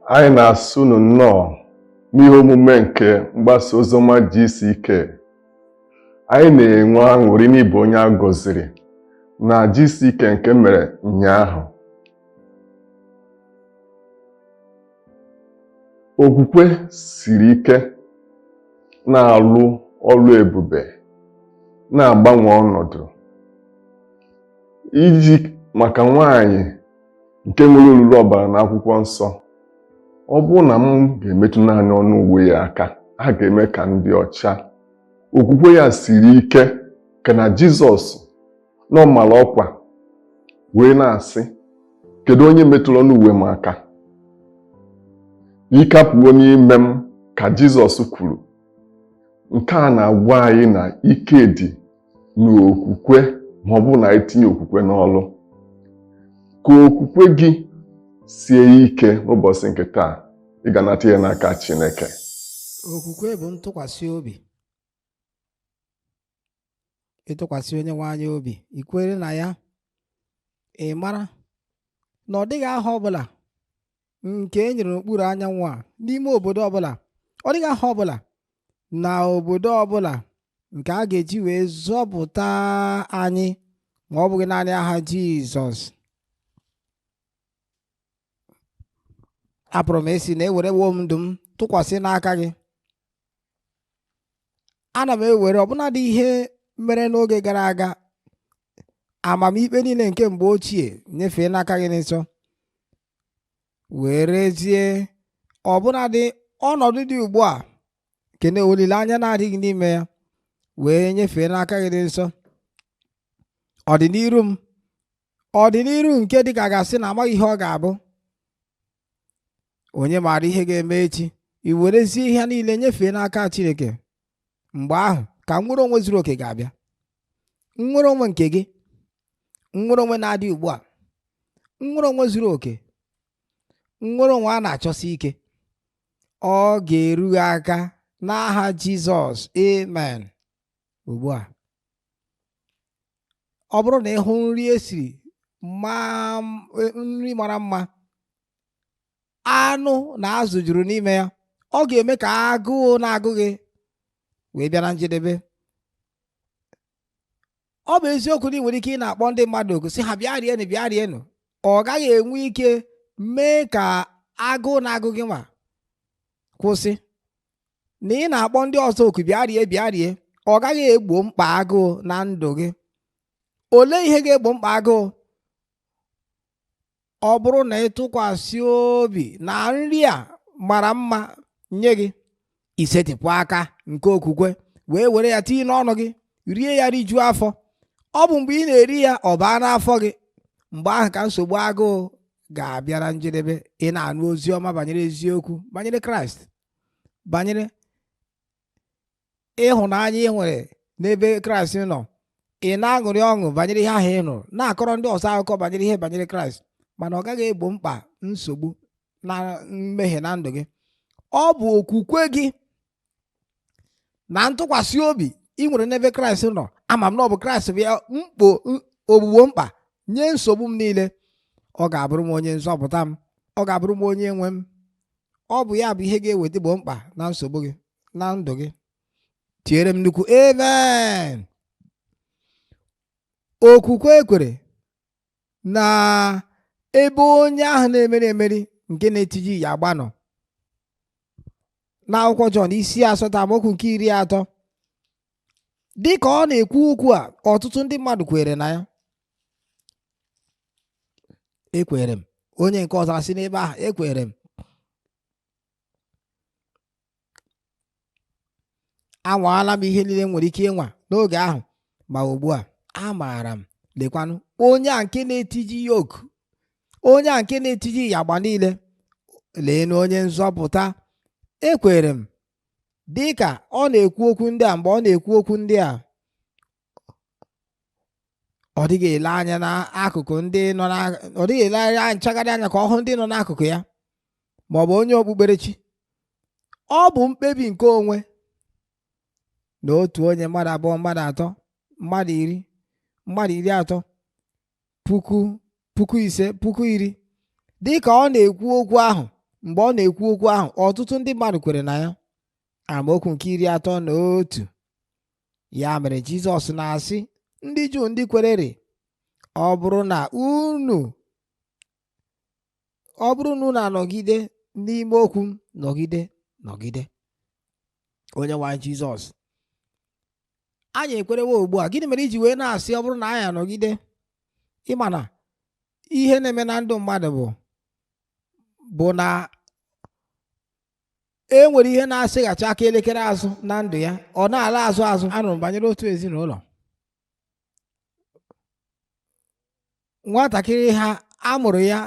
Anyị na-asị unu nnọọ n'ihe omume nke mgbasa oziọma GCK. Anyị na-enwe aṅụrị n'ịbụ onye a gọziri na GCK nke mere ụnyaahụ. Okwukwe siri ike na-alụ ọlụ ebube, na-agbanwe ọnọdụ. Iji maka nwaanyị nke nwere oruru ọbara n'akwụkwọ nsọ, ọ bụrụ na m ga-emetụ naanị ọnụ uwe ya aka, a ga-eme ka m dị ọcha. Okwukwe ya siri ike ka na Jizọs na ọ mara ọkwa wee na-asị, kedu onye metụrụ ọnụ uwe m aka? Ike apụwo n'ime m, ka Jizọs kwuru. Nke a na-agwa anyị na ike dị n'okwukwe ma ọ bụrụ na anyị tinye okwukwe n'ọlụ. Ka okwukwe gị sie ike n'ụbọchị nke taa, ị ga-anata ya n'aka Chineke. Okwukwe bụ ntụkwasị obi. Ịtụkwasị onye nwe anyị obi, i kwere na ya, ị mara na ọ dịghị aha ọbụla nke e nyere n'okpuru anyanwụ a n'ime obodo ọbụla, ọ dịghị aha ọbụla na obodo ọbụla nke a ga-eji wee zọpụta anyị ma ọ bụghị naanị aha Jizọs. Apụrụ m ịsị na ewerewo m ndụ m tụkwasị n'aka gị. Ana m ewere ọbụnadị ihe mere n'oge gara aga, amamikpe niile nke mgbe ochie nyefee n'aka gị nsọ, werezie ọbụnadị ọnọdụ dị ugbu a nke na olileanya na-adịghị n'ime ya wee nyefee n'aka gị dị nsọ. Ọdịnihu m, ọdịnihu nke dị ka ga-asị na amaghị ihe ọ ga-abụ, onye maara ihe ga-eme echi, i werezie ihe niile nyefee n'aka Chineke. Mgbe ahụ ka nnwere onwe zuru oke ga-abịa, nnwere onwe nke gị, nnwere onwe na-adị ugbu a, nnwere onwe zuru oke, nnwere onwe a na-achọsi ike. Ọ ga-eru gị aka n'aha Jizọs, amen. Ugbu a, ọ bụrụ na ị hụ nri esiri maa, nri mara mma, anụ na azụ juru n'ime ya, ọ ga-eme ka agụụ na-agụ gị wee bịa na njedebe. Ọ bụ eziokwu na ị nwere ike ị na-akpọ ndị mmadụ oku sị ha bịa rienụ, bịa rienụ, ọ gaghị enwe ike mee ka agụụ na-agụ gị nwa kwụsị. Na ị na-akpọ ndị ọzọ oku bịa rie, bịa rie, ọ gaghị egbo mkpa agụụ na ndụ gị. Olee ihe ga-egbo mkpa agụụ? Ọ bụrụ na ị tụkwasị obi na nri a mara mma nye gị, isetịpụ aka nke okwukwe wee were ya tinye n'ọnụ gị, rie ya rijuo afọ. Ọ bụ mgbe ị na-eri ya ọ baa n'afọ gị, mgbe ahụ ka nsogbu agụụ ga-abịa na njedebe. Ị na-anụ ozi ọma banyere eziokwu, banyere Kraịst, banyere ịhụnanya ị nwere n'ebe Kraịst nọ. Ị na-aṅụrị ọṅụ banyere ihe ahụ ị nụrụ, na-akọrọ ndị ọzọ akụkọ banyere ihe banyere Kraịst, mana ọ gaghị egbo mkpa nsogbu na mmehie na ndụ gị. Ọ bụ okwukwe gị na ntụkwasị obi ị nwere n'ebe Kraịst nọ. Ama m na ọ bụ Kraịst bụ ya mkpo ogbugbo mkpa nye nsogbu m niile. Ọ ga-abụrụ m onye nzọpụta m, ọ ga-abụrụ m onye nwe m. Ọ bụ ya bụ ihe ga-eweta igbo mkpa na nsogbu gị na ndụ gị. Tiere m nnukwu amen. Okwukwe ekwere na ebe onye ahụ na-emeri emeri nke na-etiji ya agba nọ. N'akwụkwọ Jọn isi 8 amaokwu nke 30, dị ka ọ na-ekwu okwu a, ọtụtụ ndị mmadụ kwere na ya. Ekwere m. Onye nke ọzọ asị n'ebe ahụ, ekwere m. Anwaala m ihe niile m nwere ike ịnwa n'oge ahụ, ma ugbu a amaara m. Lekwanụ onye a nke na-etiji yoke, onye a nke na-etiji ịyagba niile, leenụ onye nzọpụta. Ekwere m. Dị ka ọ na-ekwu okwu ndị a, mgbe ọ na-ekwu okwu ndị a, ọ dịghị ele anya n'akụkụ ndị nọ na, ọ dịghị ele anya nchagharị anya ka ọ hụ ndị nọ n'akụkụ ya ma ọ bụ onye okpukperechi. Ọ bụ mkpebi nke onwe na otu onye, mmadụ abụọ, mmadụ atọ, mmadụ iri, mmadụ iri atọ, puku, puku ise, puku iri. Dị ka ọ na-ekwu okwu ahụ, Mgbe ọ na-ekwu okwu ahụ, ọtụtụ ndị mmadụ kwere na ya. Amaokwu nke 31. Ya mere Jizọs na-asị ndị Juu ndị kwerere, ọ bụrụ na unu anọgide n'ime okwu m, nọgide nọgide. Onye nwe anyị Jizọs, anyị ekwerewo ugbu a. Gịnị mere iji wee na-asị ọ bụrụ na anyị anọgide? Ịma na ihe na-eme na ndụ mmadụ bụ na e nwere ihe na-asịghachi aka elekere azụ na ndụ ya, ọ na-ala azụ azụ. Anụrụ m banyere otu ezinụlọ, nwatakịrị ha amụrụ ya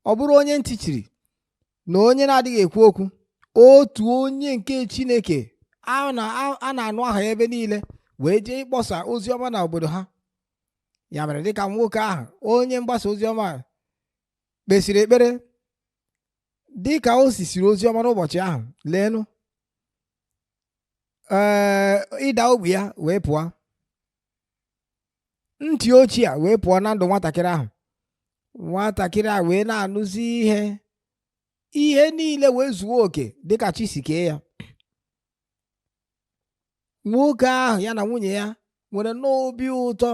ọ bụrụ onye ntị chiri na onye na-adịghị ekwu okwu. Otu onye nke Chineke a na-anụ aha ya ebe niile wee jee ịkpọsa ozi ọma na obodo ha. Ya mere dịka nwoke ahụ onye mgbasa ozi ọma kpesịrị ekpere, dịka o sisiri ozi ọma n'ụbọchị ahụ, leenụ, ịda ogbi ya wee pụọ, ntị ochie a wee pụọ na ndụ nwatakịrị ahụ. Nwatakịrị a wee na-anụzi ihe, ihe niile wee zuo oke dịka chi si kee ya. Nwoke ahụ ya na nwunye ya nwere n'obi ụtọ.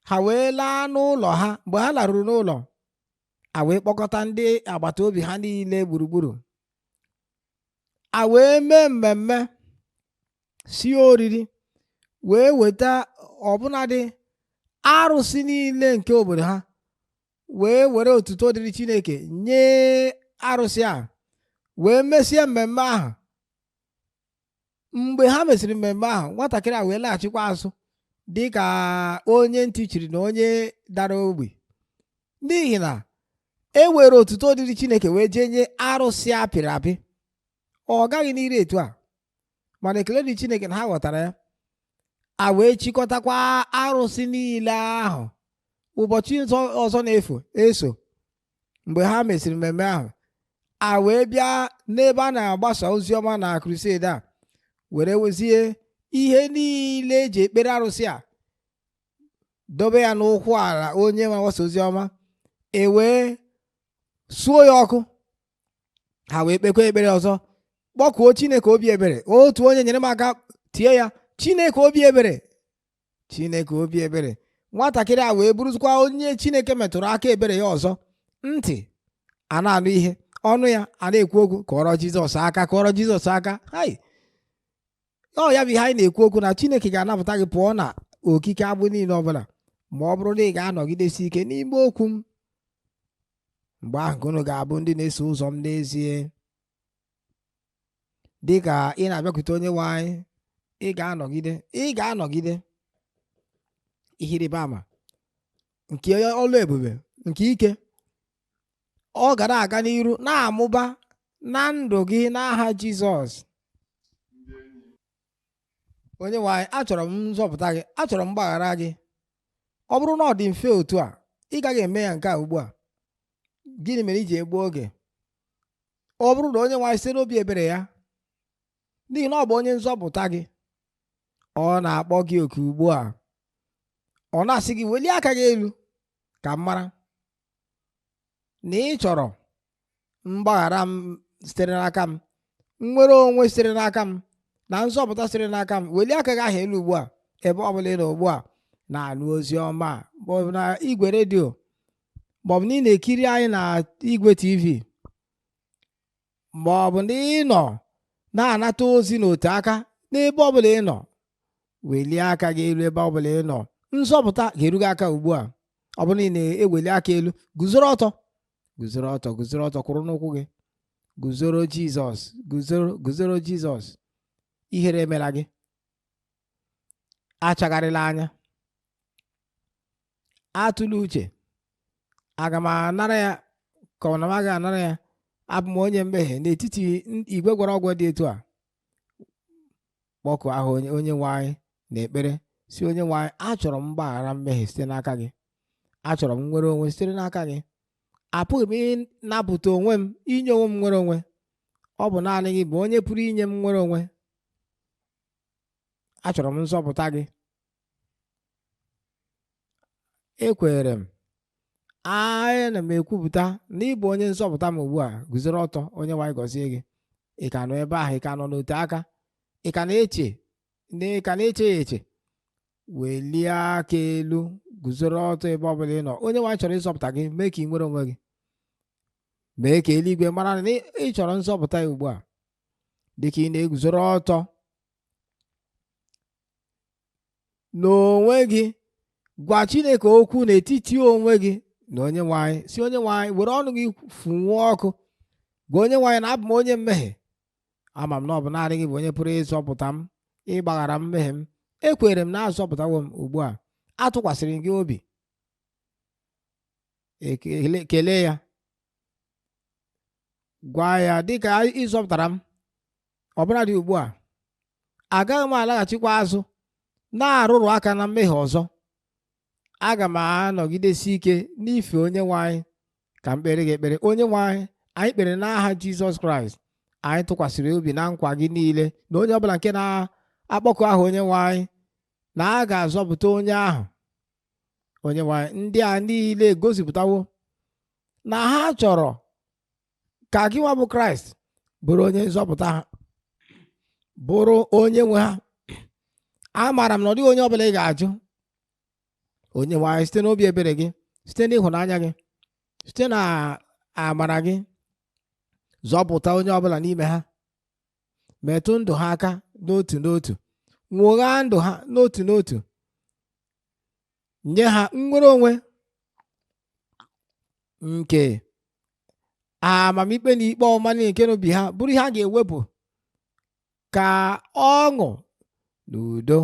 Ha wee laa n'ụlọ ha. Mgbe ha laruru n'ụlọ, a wee kpọkọta ndị agbata obi ha niile gburugburu, a wee mee mmemme, sie oriri, wee weta ọbụnadị arụsị niile nke obodo ha, wee were otuto dịrị Chineke nye arụsị a, wee mesie mmemme ahụ. Mgbe ha mesịrị mmemme ahụ, nwatakịrị a wee laghachikwa azụ dị ka onye ntị chiri na onye dara ogbi, n'ihi na e were otuto dịrị Chineke wee jee nye arụsị apịrị apị. Ọ gaghị n'ire etu a, mana ekele dị Chineke na ha ghọtara ya. A wee chịkọtakwa arụsị niile ahụ. Ụbọchị ọzọ na-efu eso, mgbe ha mesịrị mmemme ahụ, a wee bịa n'ebe a na-agbasa ozi ọma na crusade a, were wezie ihe niile eji ekpere arụsị a dobe ya n'ụkwụ ala onye na-agbasa ozi ọma, e wee suo ya ọkụ. Ha wee kpekwa ekpere ọzọ, kpọkuo Chineke obi ebere. Otu onye nyere m aka tie ya, Chineke obi ebere, Chineke obi ebere. Nwatakịrị a wee bụrụzikwa onye Chineke metụrụ aka ebere ya ọzọ. Ntị a na-anụ ihe, ọnụ ya a na-ekwu okwu, kọrọ Jizọs aka, kọrọ Jizọs aka. Hai, ọ ya bụ ihe anyị na-ekwu okwu, na Chineke ga-anapụta gị pụọ na okike agbụ niile ọbụla, ma ọ bụrụ na ị ga-anọgidesi ike n'ime okwu m. Mgbe ahụ ka unu ga-abụ ndị na-eso ụzọ m n'ezie. Dịka ị na-abịakwute onye nwe anyị, ị ga-anọgide, ị ga-anọgide. Ihe ịrịba ama nke ọlụ ebube nke ike, ọ ga na-aga n'iru na-amụba na ndụ gị n'aha Jizọs. Onye nwe anyị, achọrọ m nzọpụta gị, achọrọ m mgbaghara gị. Ọ bụrụ na ọ dị mfe otu a, ị gaghị eme ya nke a ugbu a. Gịnị mere iji egbu oge? Ọ bụrụ na onye nwe anyị site n'obi ebere ya, n'ihi na ọ bụ onye nzọpụta gị, ọ na-akpọ gị oku ugbu a. Ọ na-asị gị welie aka gị elu ka m mara na ị chọrọ mgbaghara m sitere n'aka m, nnwere onwe sitere n'aka m, na nzọpụta sitere n'aka m. Welie aka gị ahụ elu ugbu a, ebe ọ bụla ị nọ ugbu a na-anụ ozi ọma, maọbụ na igwe redio, maọbụ na ị na-ekiri anyị na igwe TV, maọbụ na ị nọ na-anata ozi n'otu aka n'ebe ọ bụla ị nọ. Welie aka gị elu ebe ọ bụla ị nọ. Nzọpụta ga-eru gị aka ugbu a. Ọ bụrụ na ị na-eweli aka elu, guzoro ọtọ, guzoro ọtọ, guzoro ọtọ, kwụrụ n'ụkwụ gị, guzoro Jizọs, guzoro, guzoro Jizọs. Ihere emela gị, achagharịla anya, atụla uche, aga m anara ya ka ọ na m agaghị anara ya, abụ m onye mmehie n'etiti igwe gwara ọgwụ dị etu a. Kpọkuo aha onye nwe anyị na ekpere, si onye nwe anyị, achọrọ m mgbaghara mmehie site n'aka gị, achọrọ m nnwere onwe sitere n'aka gị. Apụghị m ịnapụta onwe m, inye onwe m nnwere onwe. Ọ bụ naanị gị bụ onye pụrụ inye m nnwere onwe. Achọrọ m nzọpụta gị. Ekwere m, Ana m ekwupụta na ị bụ onye nzọpụta m ugbu a. Guzoro ọtọ. Onye nwe anyị gọzie gị. Ị ka nọ ebe ahụ, ị ka nọ n'ote aka, ị ka na-eche na ị ka na-eche ya eche. Welie aka elu, guzoro ọtọ ebe ọ bụla ị nọ. Onye nwe anyị chọrọ ịzọpụta gị, mee ka ị nwere onwe gị, mee ka eluigwe mara na ị chọrọ nzọpụta ya ugbu a. Dịka ị na-eguzoro ọtọ n'onwe gị, gwa Chineke okwu n'etiti onwe gị na onye nwe anyị. Si onye nwe anyị, were ọnụ gị fụnwuo ọkụ, gwa onye nwe anyị na abụ m onye mmehie, ama m na ọ bụ naanị gị bụ onye pụrụ ịzọpụta m, ịgbaghara mmehie m. Ekwere m na azọpụtawo m ugbu a, atụkwasịrị m gị obi. Kelee ya, gwa ya dịka ị zọpụtara m ọbụla dị ugbu a, agaghị m alaghachikwa azụ na-arụrụ aka na mmehie ọzọ. Aga m anọgidesi ike n'ife onye nwe anyị. Ka m kpere gị ekpere. Onye nwe anyị, anyị kpere n'aha Jizọs Kraịst. Anyị tụkwasịrị obi na nkwa gị niile na onye ọbụla nke na-akpọku aha onye nwe anyị na a ga-azọpụta onye ahụ. Onye nwe anyị, ndị a niile gosipụtawo na ha chọrọ ka gị nwa bụ Kraịst bụrụ onye nzọpụta ha, bụrụ onye nwe ha. Amaara m na ọ dịghị onye ọbụla ị ga-ajụ. Onye nwe anyị, site n'obi ebere gị, site n'ịhụnanya gị, site na amara gị, zọpụta onye ọbụla n'ime ha. Metụ ndụ ha aka n'otu n'otu, nwoghaa ndụ ha n'otu n'otu, nye ha nnwere onwe nke amamikpe na ikpe ọma niile nke n'obi ha bụrụ ihe a ga-ewepụ, ka ọṅụ na udo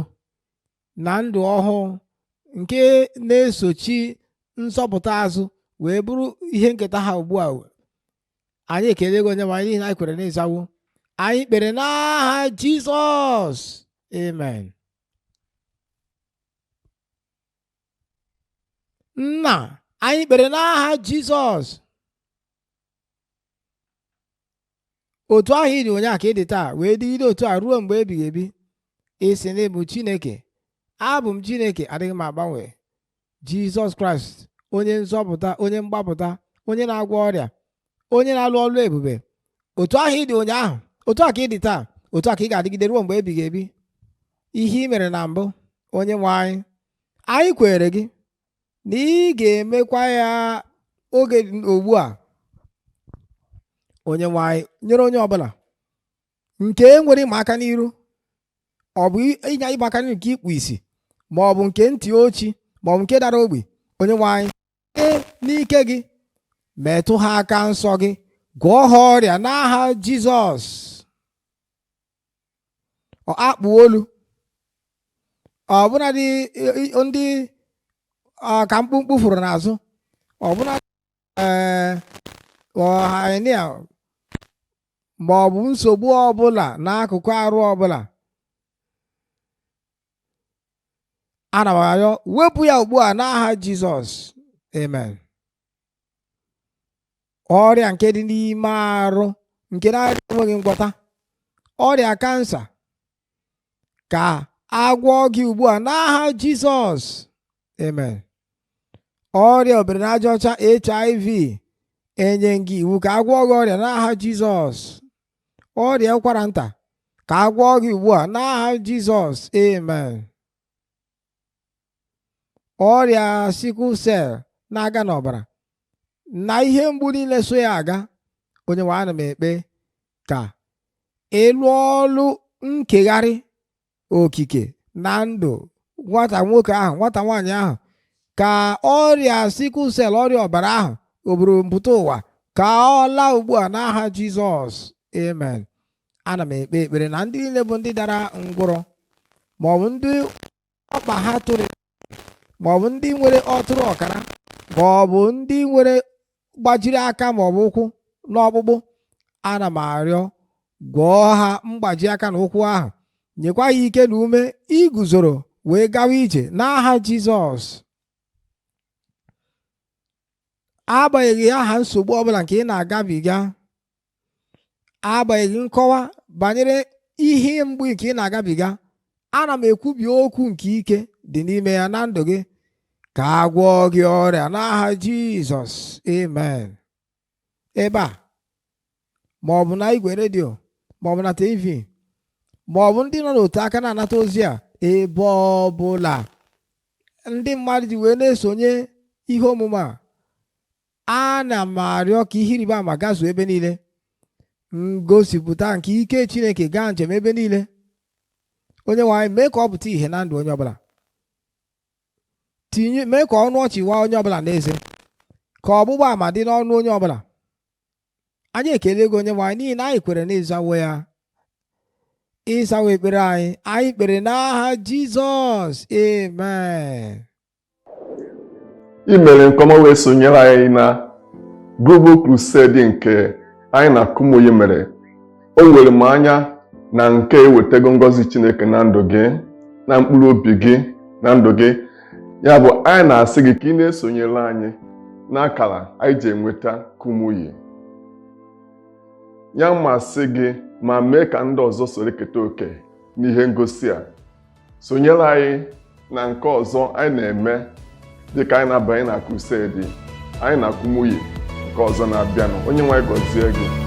na ndụ ọhụụ nke na-esochi nzọpụta azụ wee bụrụ ihe nketa ha ugbu a. Anyị ekele gị onye nwe anyị n'ihi na anyị kwere n'ịzawo. Anyị kpere n'aha Jizọs, amen. Nna, anyị kpere n'aha Jizọs. Otu ahụ ị dị ụnyaahụ ka ị dị taa, wee dịgide otu a ruo mgbe ebighị ebi. Ị sị na ị bụ Chineke, abụ m Chineke, adịghị m agbanwe. Jizọs Kraịst, onye nzọpụta, onye mgbapụta, onye na-agwọ ọrịa, onye na-alụ ọlụ ebube. Otu ahụ ị dị ụnyaahụ, otu a ka ị dị taa, otu a ka ị ga-adịgide ruo mgbe ebighị ebi. Ihe ị mere na mbụ, onye nwe anyị, anyị kwere gị na ị ga-emekwa ya oge ugbu a. Onye nwe anyị, nyere onye ọbụla nke nwere ịma aka n'iru, ọ bụ ịnya ịma aka n'iru nke ikpu isi, ma ọ bụ nke ntị ochi, ma ọ bụ nke dara ogbi. Onye nwe anyị, ee, n'ike gị metụ ha aka nsọ gị, gwọọ ha ọrịa n'aha Jizọs. Ọ akpụ olu ọbụnadị ndị ka mkpụmkpụ fụrụ n'azụ, ọbụna ọhania ma ọ bụ nsogbu ọbụla n'akụkụ arụ ọbụla, ana m arịọ wepụ ya ugbu a n'aha Jizọs, amen. Ọrịa nke dị n'ime arụ nke na-enweghị ngwọta, ọrịa kansa, ka agwọ gị ugbu a n'aha Jizọs, amen. Ọrịa obiri n'aja ọcha HIV, enye gị iwu ka agwọ gị ọrịa n'aha Jizọs. Ọrịa ụkwara nta, ka agwọ gị ugbu a n'aha Jizọs, amen. Ọrịa sickle cell na-aga n'ọbara na ihe mgbu niile so ya aga, onye nwe ana m ekpe ka ịlụ ọlụ nkegharị okike na ndụ nwata nwoke ahụ, nwata nwaanyị ahụ, ka ọrịa sickle cell, ọrịa ọbara ahụ oburu mpụta ụwa, ka ọ laa ugbu a n'aha Jizọs, amen. Ana m ekpe ekpere na ndị niile bụ ndị dara ngwụrọ, maọbụ ndị ọkpa ha tụrụ, maọbụ ndị nwere ọtụrụ ọkara, maọbụ ndị nwere gbajiri aka maọbụ ụkwụ n'ọkpụkpụ, ana m arịọ gwọọ ha mgbaji aka na ụkwụ ahụ, nyekwa ha ike na ume iguzoro wee gawa ije n'aha Jizọs. Agbanyeghị aha nsogbu ọbụla nke ị na-agabiga, agbanyeghị nkọwa banyere ihe mgbu nke ị na-agabiga, ana m ekwubi okwu nke ike dị n'ime ya na ndụ gị, Ka a gwọọ gị ọrịa n'aha Jizọs. Amen. Ebe a, ma ọ bụ na igwe redio, ma ọ bụ na TV, ma ọ bụ ndị nọ n'otu aka na-anata ozi a, ebe ọ bụla ndị mmadụ ji wee na-esonye ihe omume a, ana m arịọ ka ihe ịrịba ama gazuo ebe niile, ngosipụta nke ike Chineke gaa njem ebe niile. Onye nwe anyị, mee ka ọ pụta ìhè na ndụ onye ọbụla. Tinye, mee ka ọnụ ọchị waa onye ọbụla n'eze, ka ọgbụgba ama dị n'ọnụ onye ọbụla. Anyị ekele gị, onye nwe anyị, n'ihi na anyị kwere na ịzawo ya, ịzawo ekpere anyị. Anyị kpere n'aha Jizọs. Amen. I mere nke ọma wee sonyere anyị na Global Crusade nke anyị na Kumuyi mere. O were m anya na nke ewetego ngọzi Chineke na ndụ gị, na mkpụrụ obi gị, na ndụ gị. Ya bụ, anyị na-asị gị ka ị na-esonyere anyị n'akara anyị ji enweta Kumuyi. Ya masị gị ma mee ka ndị ọzọ soro keta oke n'ihe ngosi a. Sonyere anyị na nke ọzọ anyị na-eme dịka anyị na-abanye na crusade anyị na Kumuyi nke ọzọ na-abịanụ. Onye nwe anyị gọzie gị.